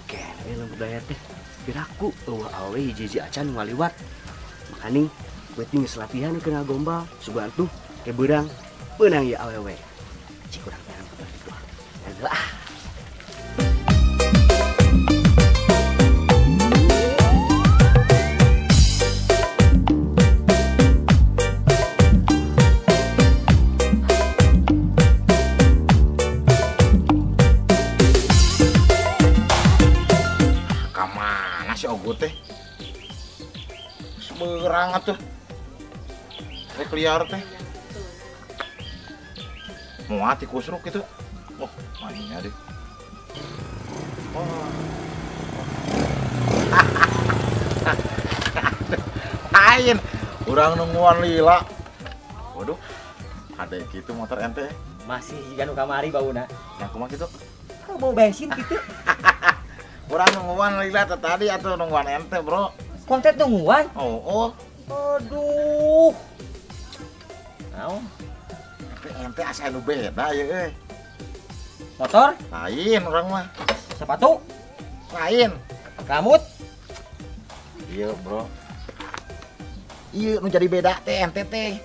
Sepi keneh lembur daya teh. Piraku eueuh awewe hiji-hiji acan ngaliwat. Makaning beuting geus latihan keur ngagombal, sugan tuh ke beurang beunang ieu awewe. Cik urang teh kabar kitu ah. Ah. Teh seberang atuh rek liar teh moal ti kusruk kitu. Oh maninya deh. Oh. Lain urang nungguan lila. Waduh, ada gitu motor ente masih jiga nu kamari bauna. Nah kumaha kitu? Kok bau bensin kitu? Urang nungguan lila tadi atau nungguan ente, bro. Konten nungguan? Oh, oh. Aduh. Naon? Tapi ente asa anu beda ya euy. Motor? Lain urang mah. Sepatu? Lain. Rambut? Iya, bro. Iya, nu jadi beda teh ente teh.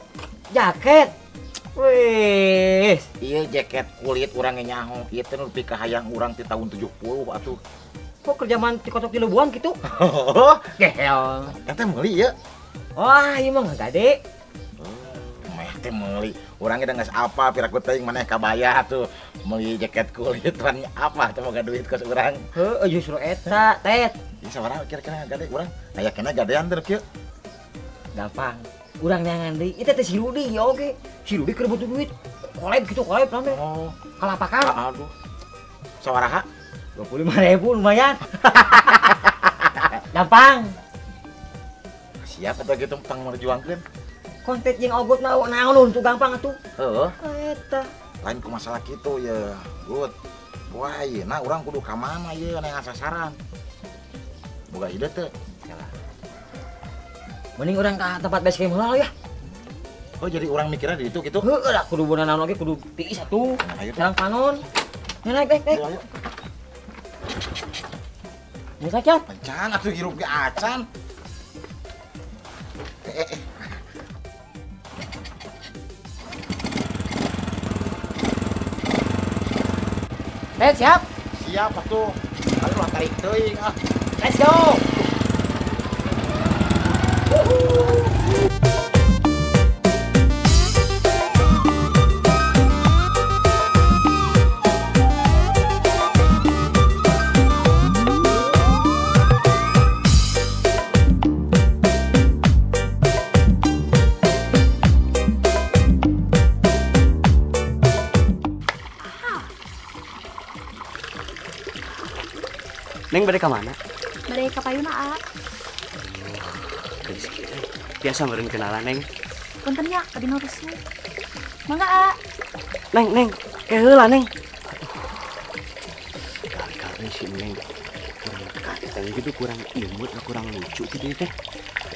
Jaket. Wih. Iya, jaket kulit urang ge nyaho. Ieu teh nu pikahayang urang ti tahun 70 atuh. Kok kerjaman ti kotok di lubuan gitu? Gehel. Ente meuli ya? Wah, ieu mah gade. Meh teh meuli. Urang ge geus apa piraku teuing maneh kabaya atuh. Meuli jaket kulit wan apa teh boga duit kos urang. Heuh, justru eta, Tet. Ieu sabaraha kira-kira gade urang? Aya keneh gadean teh kieu. Gampang. Urang neangan deui. Ieu teh si Rudi ya oge. Si Rudi keur butuh duit. Koleb gitu, koleb rame. Oh. Kalapakan. Aduh. Sabaraha? 25.000 lumayan. Gampang. Siap atau gitu pang merjuangkeun. Konten jeung ogot naon naon tuh gampang atuh. Heeh. Eta. Lain ku masalah kitu ya. Gut. Wah, nah urang kudu ka mana ieu neangan sasaran. Boga ide teu? Salah. Mending urang ka tempat base camp heula ya. Oh, jadi urang mikirnya di itu gitu? Heeh lah, kudu beunang naon oge kudu tiis atuh. Sarang panon. Naik naik naik. Ayo. Naik aja. Acan atuh hirup ge acan. Tet, siap? Siap atuh. Aduh lah tarik teuing ah. Let's go. Neng bade ka mana? Bade ka payuna, A. Biasa meureun kenalan, Neng. Punten nya, abdi nu rusuh. Mangga, A. Neng, Neng, ke heula, Neng. Kali-kali si Neng kurang ganteng gitu, kurang imut, kurang lucu gitu teh.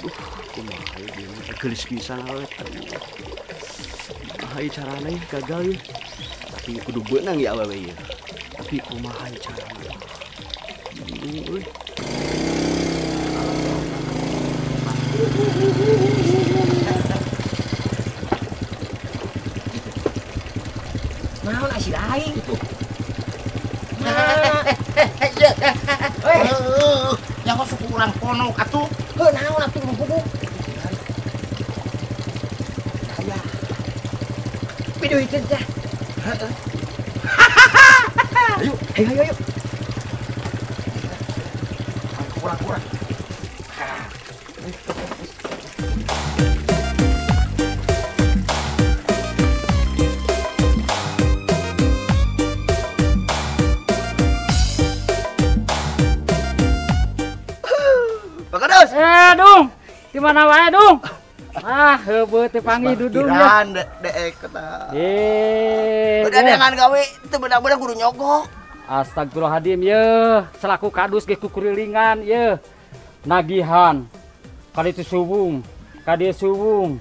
Aduh, kumaha ieu geulis pisan awewe. Kumaha ieu carana ieu gagal ieu. Tapi kudu beunang ieu awewe ieu. Tapi kumaha ieu carana? Bingung euy. Naon asih aing gitu. Heuh, nyaho suku urang ponok atuh. Heuh, naon atuh buku. Aya. Piduiteun teh. Heeh. Ayo, ayo, ayo, ayo. Kurang-kurang. Pak Kadus. Dung. Di mana wae, Dung? Ah, heubeut teh panggih Dudung ya. Deek eta. Udah dengan gawe teu beunang-beunang kudu nyogok. Astagfirullahaladzim ye, selaku kadus ge kukurilingan ye. Nagihan. Kali itu suwung, ka dieu suwung.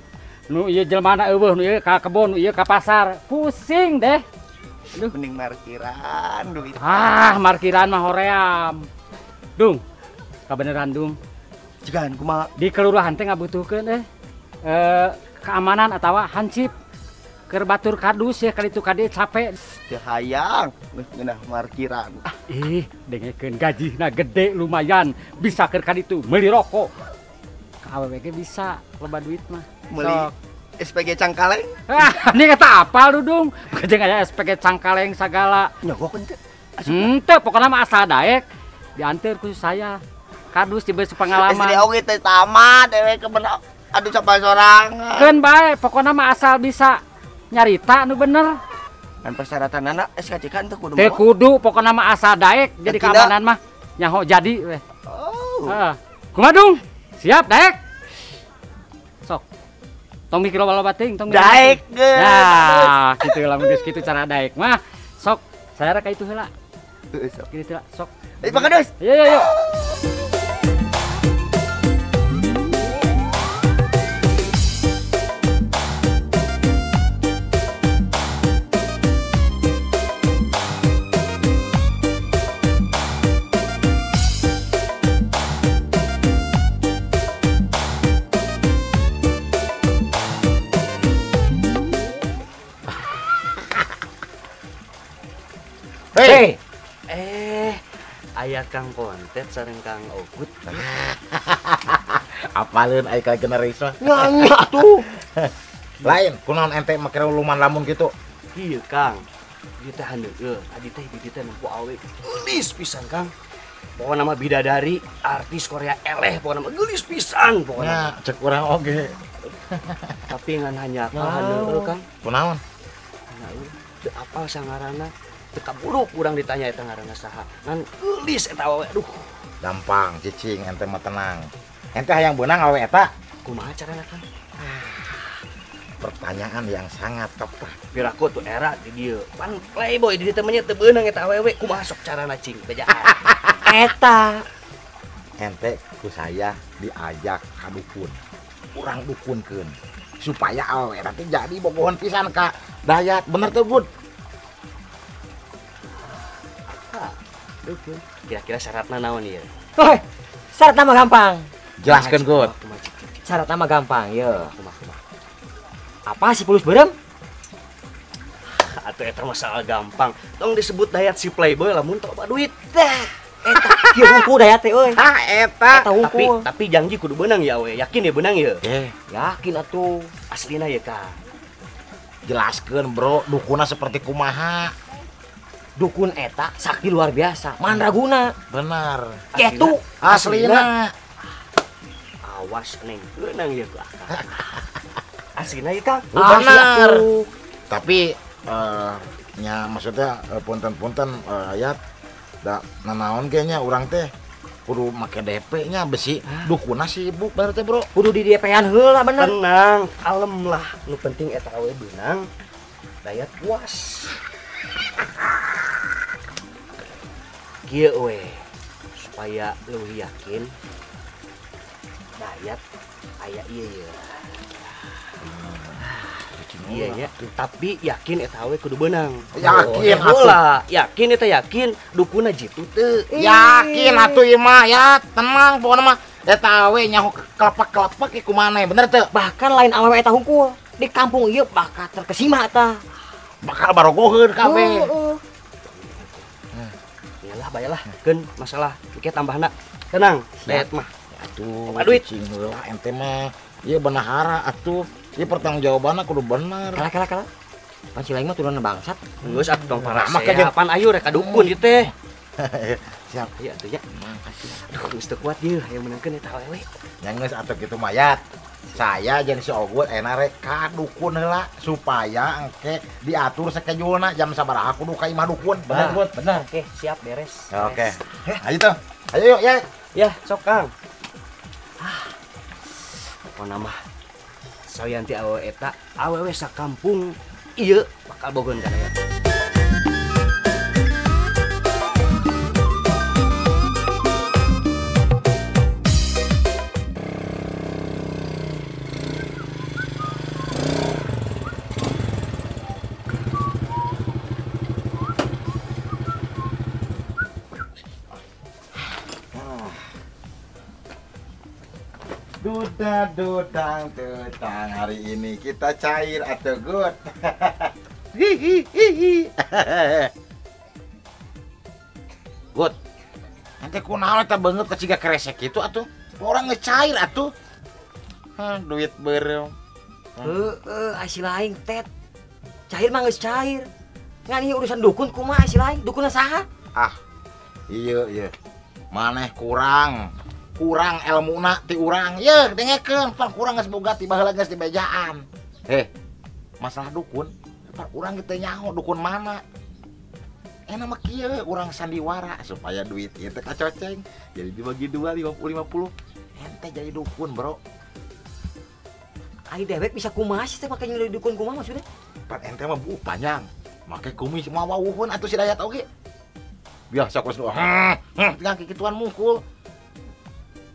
Nu ieu jelmana eueuh, nu ieu ka kebon, nu ieu ka pasar. Pusing deh. Aduh, mending markiran duit. Ah, markiran mah hoream. Dung. Kabeneran Dung. Jigan kumaha? Di kelurahan teh ngabutuhkeun keamanan atawa hansip. Keur batur kadus ya kali itu kade capek. Teu hayang geus ngeunah markiran. Ih, dengekeun gajihna gede lumayan, bisa keur ka ditu meuli rokok. Ka awewe ge bisa loba duit mah. Meuli SPG Cangkaleng. Ah, ini kata apal Dudung. Jeung aya SPG Cangkaleng sagala. Nyogok henteu. Henteu, pokona mah asal daek dianteur ku saya. Kadus diberi pengalaman. SD oge teh tamat dewek kebener aduh capek sorangan. Keun bae, pokona mah asal bisa nyarita nu bener. Dan persyaratanana SKCK teu kudu. Teu kudu, pokona mah asal daek jadi keamanan mah nyaho jadi weh. Oh. Heeh. Kumaha Dung? Siap daek? Sok. Tong mikir loba-loba teuing, tong daek. Nah, kitu lamun geus kitu cara daek mah. Sok, saya rek ka itu heula. Heeh, sok. Kitu heula, sok. Ayo Pak Kadus. Ayo yo yo. Hey. Aya Kang Kontet sareng Kang Ogut. Apaleun aya ka generis mah. Nya atuh. Lain, kunaon ente make luman lamun kitu? Ieu Kang. Dieu teh handeueul, adi teh di dieu teh nempo awe. Geulis pisan Kang. Pokona mah bidadari, artis Korea eleh pokona mah geulis pisan pokona. Nya, cek urang oge. Tapi ngan hanya handeueul Kang. Kunaon? Teu apal sangarana. Teu kaburuk urang ditanya eta ngaranna saha. Ngan geulis eta awewe aduh. Gampang cicing ente mah tenang. Ente hayang beunang awewe eta? Kumaha carana Kang? Pertanyaan yang sangat tepat. Piraku tuh era di dieu. Pan playboy di dieu teh mah teu beunang eta awewe. Kumaha sok carana cing bejaan. Eta ente ku saya diajak ka dukun. Urang dukunkeun supaya awewe eta teh jadi bogohan pisan ka Dayat. Bener teu Gud? Kira-kira syaratna naon ieu? Hoi, syaratna mah gampang. Jelaskeun Gud. Syaratna mah gampang ye. Apa si pulus beureum? Atuh eta masalah gampang. Tong disebut Dayat si playboy lamun teu loba duit. Dah, eta kieu hungkul Dayat teh euy. Ah eta. Eta hungkul. Tapi janji kudu beunang ya we. Yakin ya beunang ya? Yakin atuh. Aslina ya Kang. Jelaskeun bro, dukuna seperti kumaha? Dukun eta sakti luar biasa, mandraguna. Benar. Ketu aslina. Awas neng, beunang ieu ku akang. Aslina ieu Kang. Benar. Tapi nya maksudnya punten-punten ayat da nanaon ge nya urang teh kudu make DP nya besi dukuna sibuk bener teh bro. Kudu di DP-an heula bener. Tenang, kalem lah. Nu penting eta awe beunang, Dayat puas. Kieu we supaya leuwih yakin Dayat aya ieu ye. Iya ya, tapi yakin eta awe kudu beunang. Yakin atuh. Yakin eta yakin dukuna jitu teu. Yakin atuh ieu mah ya, tenang pokona mah eta awe nyaho kelepak-kelepak ieu kumaha bener teu? Bahkan lain awewe eta hungkul. Di kampung ieu bakal terkesima eta. Bakal barogoheun kabeh. Iyalah bayalah keun masalah engke tambahna. Tenang, Dayat mah. Atuh, duit cicing heula ente mah. Ieu benahara atuh. Ieu pertanggungjawabanna kudu bener. Kalah kalah kalah. Pan si lain mah turunan bangsat. Geus atuh tong parah. Maka pan ayu rek ka dukun ieu teh. Siap. Ieu atuh nya. Aduh, geus teu kuat ieu hayang meunangkeun eta awewe. Nya geus atuh kitu mah Yat. Saya jeung si Ogut enak rek ka dukun heula supaya engke diatur schedule-na jam sabaraha kudu ka imah dukun. Bener, Gut? Bener. Oke, siap beres. Oke. Ayo tuh. Ayo yuk, ya. Ya, sok Kang. Ah. Pokona mah sayanti awewe eta awewe sakampung ieu bakal bogoheun ka Dayat. Duda dudang dudang, hari ini kita cair atau good. Hihihi. Good. Nanti kunaon eta beungeut ka ciga kresek kitu atuh. Orang ngecair atuh. Hah, duit beureum. Heeh, ai si lain tet. Cair mah geus cair. Ngan ieu urusan dukun kumaha si lain? Dukunna saha? Ah. Iya iya. Maneh kurang ilmuna ti urang. Yeuh, dengekeun pan kurang geus boga ti baheula geus dibejaan. Masalah dukun, pan urang teu nyaho dukun mana. Enak mah kieu urang sandiwara supaya duit ieu teh kacoceng. Jadi dibagi dua 50-50. Ente jadi dukun, Bro. Ai dewek bisa kumaha sih teh make jadi dukun kumaha maksudnya? Pan ente mah buuk panjang. Make kumis moal wawuhun atuh si Dayat oge. Biasa kos nu tinggal kikituan mungkul.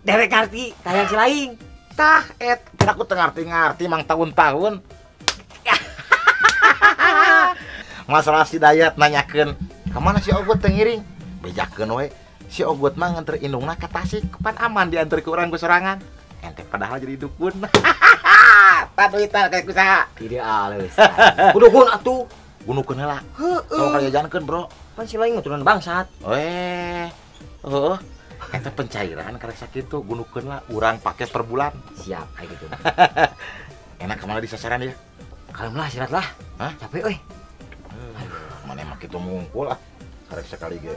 Dewek ngarti, tayang si lain. Tah et, aku teu ngarti-ngarti mang tahun-tahun. Masalah si Dayat nanyakeun, ka mana si Ogut teu ngiring? Bejakeun we. Si Ogut mah nganter indungna ka Tasik, pan aman diantar ke urang ku sorangan. Ente padahal jadi dukun. Tah duitan kayak kusaha. Tidak alus. Dukun atuh. Gunukeun heula. Heeh. Tong kajajankeun, Bro. Pan si lain mah turunan bangsat. Heeh. Eta pencairan karek sakitu gunukeun lah urang pake per bulan. Siap kayak gitu. Enak kemana di sasaran ya? Kalem lah, istirahat lah. Hah? Capek euy. Mana emang kitu mungkul ah. Karek sekali ge.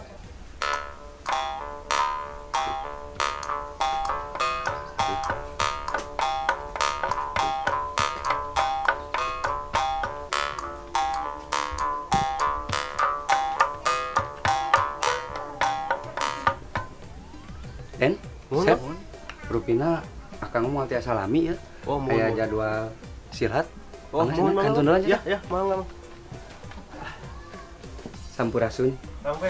Den, Sep, rupina akang mau tiasa lami ya. Oh, kayak jadwal silat. Oh, mohon kantun dulu aja. Ya, ya, mangga. Sampurasun. Sampai.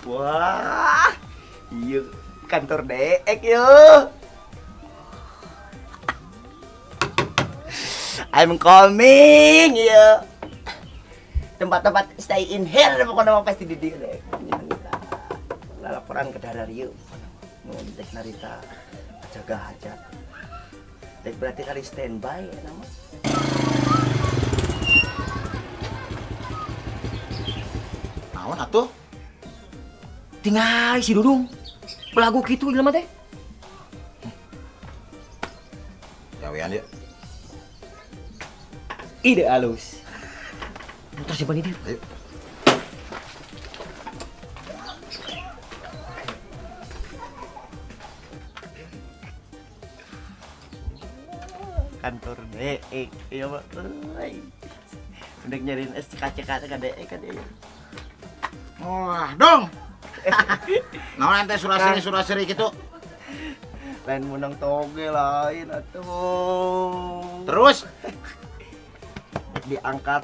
Wah, iya kantor DX yo. I'm coming yo. Tempat-tempat stay in here pokoknya mah pasti di dieu deh. Laporan ke Darario pokoknya. Mun dek narita jaga hajat. Dek berarti kali standby ya nama. Naon atuh? Tinggal si Dudung. Belagu kitu jelema teh. Gawean ya. Ide alus. Motor simpan ini. Ayo. Kantor DX, iya mah. Udah nyariin SCK-CK ke DX kan ya. Wah, dong. Naon ente suraseri gitu? Lain menang toge lain atuh. Terus diangkat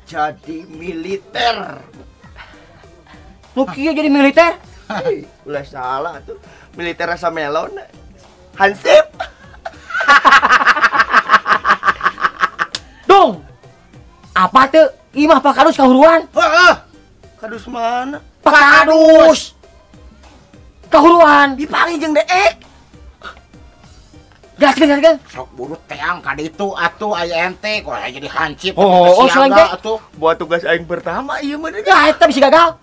jadi militer. Nu kieu jadi militer? Ulah salah tuh. Militer rasa melon. Hansip. Dong. Apa tuh? Imah Pak Kadus kahuruan. Heeh. Kadus mana? Pak Kadus. Kahuruan. Dipanggil jeung DX. Gaskeun gaskeun. Sok buru teang ka ditu atuh aya ente kok aya jadi hansip. Oh, selain teh atuh. Buat tugas aing pertama ieu mah. Ya eta bisa gagal.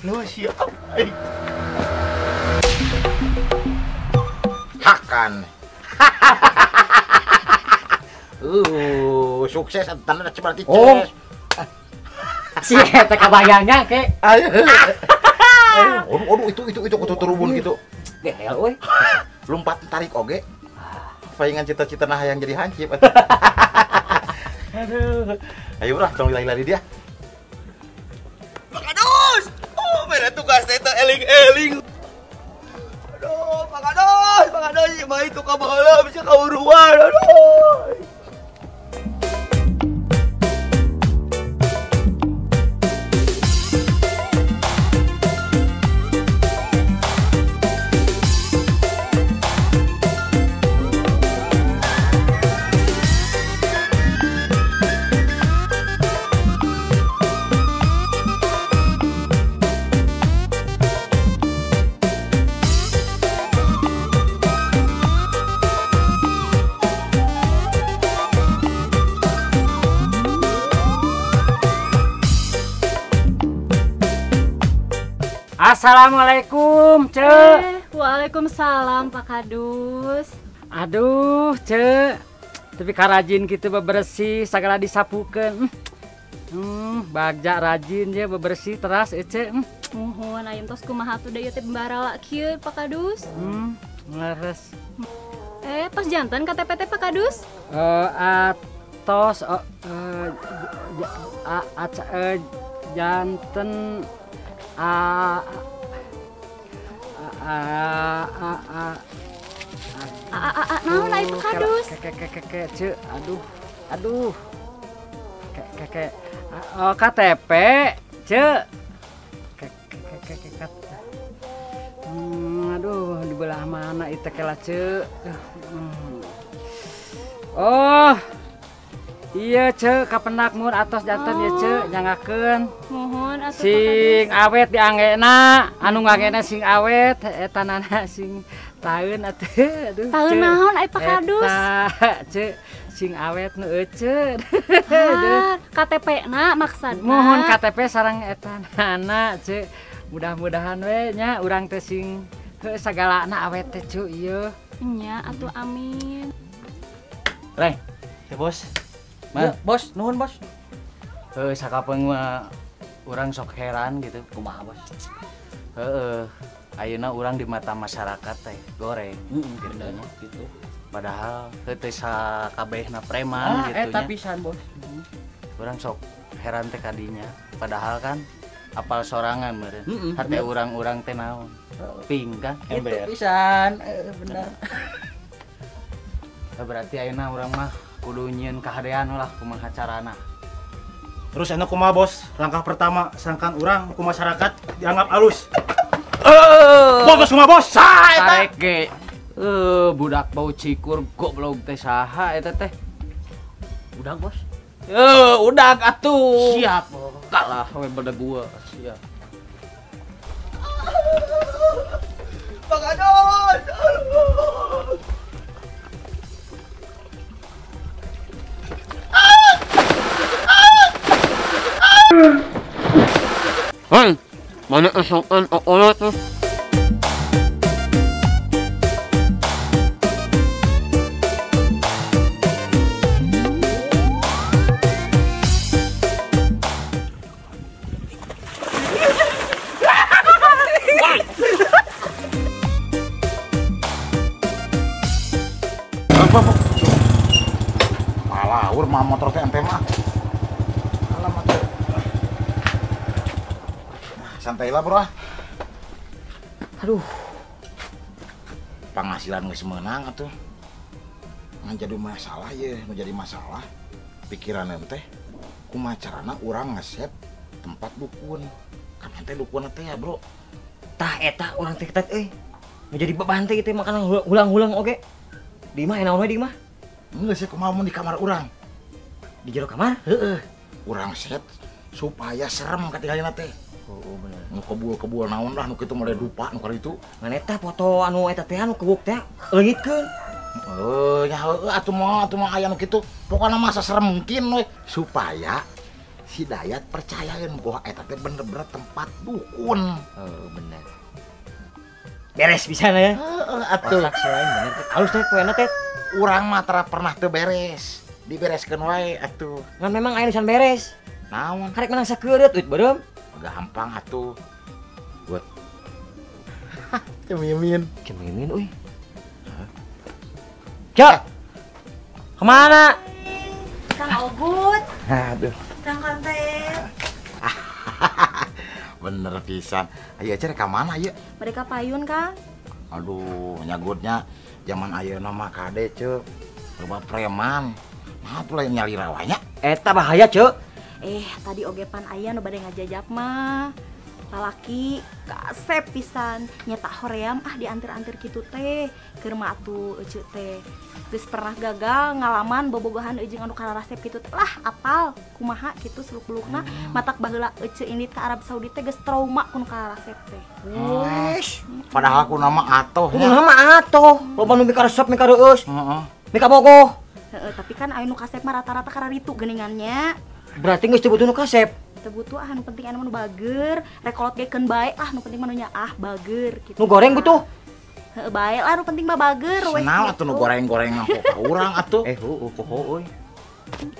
Lu siap aing. Hakan. Sukses tanda berarti. Oh. Si eta kabayangnya ke. Aduh, aduh itu kutu turubun gitu. Gehel euy. Lompat tarik oge. Palingan cita-cita nah yang jadi hansip. Aduh. Ayo bro, tolong lari-lari dia. Pak Kadus. Oh, beda tugas teh eling-eling. Aduh, Pak Kadus, Pak Kadus, mah itu ka baheula bisa kauruan. Aduh. Assalamualaikum, Cek. Waalaikumsalam Pak Kadus. Aduh, Cek. Tapi karajin gitu bebersih, segala disapukeun. Bagja rajin ya bebersih teras Ece. Muhun ayam tos kumaha tuh da ieu teh barala kieu Pak Kadus. Leres. Tos jantan KTP teh Pak Kadus? Atos janten a a a a a a naon ai Pak Kadus? Ke ce aduh aduh ke KTP ce ke aduh di belah mana itu kela ce. Oh iya ce kapenak mun atos janten ya ce nyangakeun muhun atuh sing awet dianggena anu ngangena sing awet eta nana sing taeun atuh aduh taeun naon ai Pak Kadus eta ce sing awet nu ece KTP na maksudna muhun KTP sareng eta nana ce mudah-mudahan we nya urang teh sing heuh sagalana awet teh cu ieu nya atuh amin. Reng teh bos. Ma, bos, nuhun bos. Heuh sakapeung mah urang sok heran gitu, kumaha bos. Heeh, ayeuna urang di mata masyarakat teh goreng gitu nya gitu. Padahal heuh teu sakabehna preman gitu nya. Eta pisan bos. Urang sok heran teh kadinya. Padahal kan apal sorangan meureun. Hate urang-urang teh naon? Ping kan? Itu pisan, bener. Berarti ayeuna urang mah kudu nyieun kahadean lah kumaha carana. Terus enak kumaha bos, langkah pertama sangkan urang ku masyarakat dianggap alus. Bos bos kumaha bos? Saha eta? Tarek ge. Budak bau cikur goblok teh saha eta teh? Udah bos. Udah atuh. Siap bos. Kalah we beda gua, siap. Pak Kadus. Hei, mana esokan okolot tuh? Malawur mah motor teh ente mah. Santai lah bro. Aduh. Penghasilan geus meunang atuh. Ngan jadi masalah ye, nu jadi masalah. Pikiran teh kumaha carana urang ngeset tempat dukun. Kan ente dukun teh ya, bro. Tah eta urang teh ketat euy. Nu jadi beban teh kitu makanan hulang-hulang oge. Di imah naon we di imah? Geus kumaha mun di kamar urang. Di jero kamar? Heeh. Urang set supaya serem katingalina teh. Oh bener. Nu kebul-kebul naon lah nu kitu mode dupa nu kitu. Ngan eta foto anu eta teh anu kebuk teh leungitkeun. Heuh nya heueuh atuh mah aya nu kitu. Pokona mah saserem mungkin we supaya si Dayat percayaeun bahwa eta teh bener-bener tempat dukun. Heuh bener. Beres pisan ya. Heeh atuh. Otak si lain bener. Halus teh poena teh. Urang mah tara pernah teu beres. Dibereskeun wae atuh. Ngan memang aya nu can beres. Naon? Karek menang sakeureut duit beureum. Gampang atuh. Buat cemimin. Cemimin euy. Cok. Kemana? Kang Ogut. Aduh. Kang Konten. Bener pisan. Ayo aja ka mana ieu? Mereka payun, Kang. Aduh, nyagutnya zaman ayeuna mah kade, Cek. Loba preman. Nah, tuh lain nyali rawanya. Eta bahaya, Cek. Tadi oge pan aya nu bade ngajajap mah. Lalaki kasep pisan nyeta hoream ah diantir-antir kitu teh. Keur mah atuh eceu teh. Geus pernah gagal ngalaman bobogohan jeung anu kararasep kitu teh. Lah apal kumaha kitu seluk-belukna. Matak baheula eceu indit ka Arab Saudi teh geus trauma ku nu kararasep teh. Wes, padahal ku nama atoh nya. Kunaon mah atoh. Loba nu mikaresep mikareueus. Heeh. Mikabogoh. Heeh, tapi kan aya nu kasep mah rata-rata kararitu geuningannya. Berarti geus teu butuh nu kasep. Teu butuh ah nu penting anu bager, rekolot ge keun bae lah nu penting mah nu nyaah bager kitu. Nu goreng butuh. Heeh bae lah nu penting mah bager we. Senal atuh nu goreng-goreng mah ka urang atuh. Heueuh poho euy.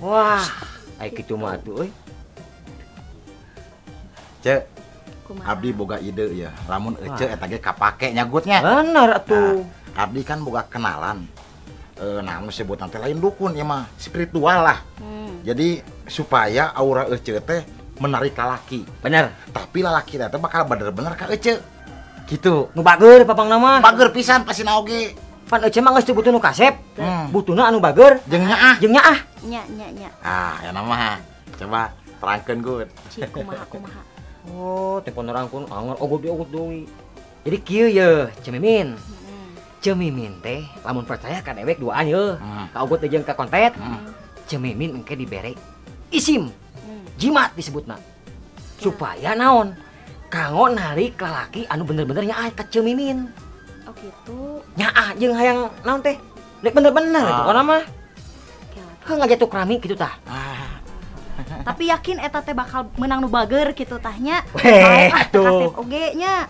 Wah, ai kitu mah atuh euy. Cek, abdi boga ide ya. Lamun ece eta ge kapake nyagutnya. Bener atuh. Nah, abdi kan boga kenalan. Nah, nu sebutan teh lain dukun ieu mah, spiritual lah. Jadi supaya aura ece teh menarik lalaki. Bener. Tapi lalaki teh bakal bener-bener ka ece. Gitu. Nu bager papangna mah. Bager pisan pasina oge. Pan ece mah geus teu butuh nu kasep. Butuhna anu bager jeung nyaah. Jeung nyaah. Nya nya nya. Ah, ya mah. Coba terangkeun gut. Cik kumaha kumaha. Oh, telepon orang pun anger ogot deui. Jadi kieu ye, Cemimin. Cemimin teh lamun percaya ka dewek duaan ye. Ka ogot jeung ka kontet. Cemimin engke dibere isim. Jimat disebutna. Supaya naon? Kanggo narik lalaki anu bener-bener nyaah ka Cemimin. Oh gitu. Nyaah jeung hayang naon teh? Rek bener-bener pokona mah. Heuh ngajatuk rami kitu tah. Tapi yakin eta teh bakal menang nu bager kitu tahnya. Weh, atuh. Kasep oge nya.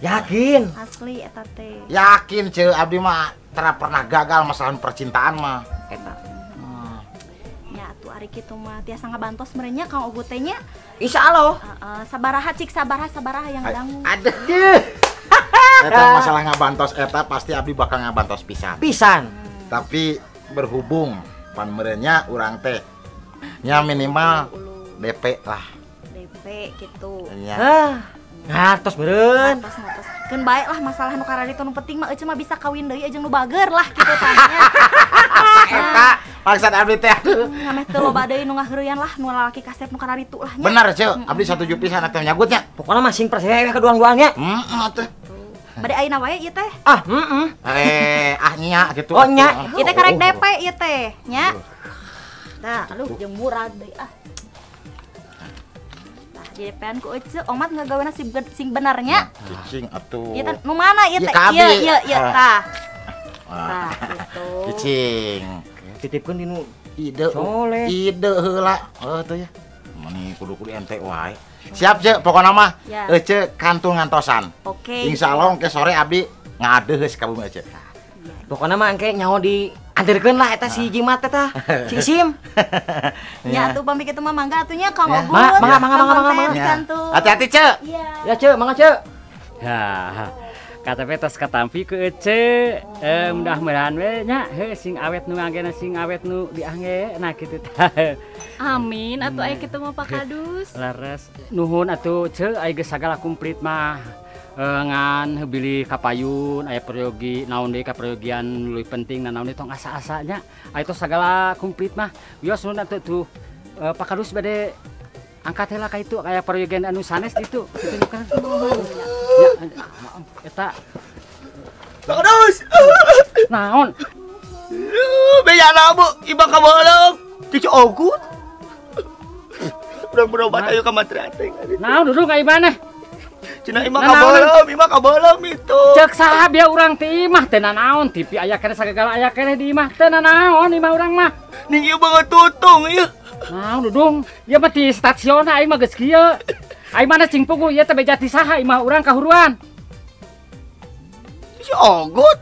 Yakin. Asli eta teh. Yakin ceu abdi mah tara pernah gagal masalah percintaan mah. Eta. Nya atuh ari kitu mah tiasa ngabantos meureun nya Kang Ogut teh nya. Insyaallah. Heeh, sabaraha cik sabaraha yang dangu. Aduh. Eta masalah ngabantos eta pasti abdi bakal ngabantos pisan. Pisan. Tapi berhubung pan meureun nya urang teh nya minimal DP lah. DP gitu. Nya. Ngartos meureun. Ngartos. Keun bae lah masalah nu kararitu nu penting mah ece mah bisa kawin deui jeung nu bager lah kitu tah nya. Eta maksud abdi teh aduh. Ngameh teu loba deui nu ngaheureyan lah nu lalaki kasep nu kararitu lah nya. Bener ceu, abdi satuju pisan atuh nyagutnya. Pokona mah sing percaya we kaduang-duangnya. Heeh atuh. Bade ayeuna wae ieu teh. Ah, heeh. Ah nya kitu. Oh nya. Ieu teh karek DP ieu teh nya. Nah, aduh jeung murah deui ah. Tah DP-an ku ece omat ngagawena sing benernya. Cicing atuh. Ieu teh nu mana ieu teh? Ieu ieu ieu tah. Tah kitu. Cicing. Titipkeun dinu ide. Soleh. Ide heula. Heuh teh ya. Mani kudu-kudu ente wae. Siap ce pokona mah ece kantun ngantosan. Oke. Insyaallah engke sore abdi ngadeheus ka bumi ece. Pokona mah engke nyaho di anterkeun lah eta si jimat eta si Isim. Ya atuh pamit kitu mah mangga atuh nya Kang Ogut. Mangga mangga mangga mangga. Hati-hati ce. Ya ce, mangga ce. Ha. KTP tos katampi ku ece. Mudah-mudahan we nya heuh sing awet nu anggena sing awet nu diangge nah kitu tah. Amin atuh aya kitu mah Pak Kadus. Leres. Nuhun atuh ce aya geus sagala komplit mah. Ngan bilih kapayun aya peryogi naon deui kaperyogian leuwih penting naon deui tong asa-asa nya aya tos sagala komplit mah wios nuhun atuh tuh Pak Kadus bade angkat heula ka itu aya peryogian anu sanes ditu kitu kan ya eta Pak Kadus naon bejana bu ibang ka baheula cucu Ogut urang berobat ayo ka Matra teh naon duduk ka imah Cina imah kabolem itu. Cek saha bieu urang ti imah teu nanaon TV aya keneh sagala aya keneh di imah teu nanaon imah urang mah. Ning ieu banget tutung ieu. Naon dudung, ieu mah ti stasiun aing mah geus kieu. Aing mana cing puguh ieu teh beja ti saha imah urang kahuruan. Si Ogut.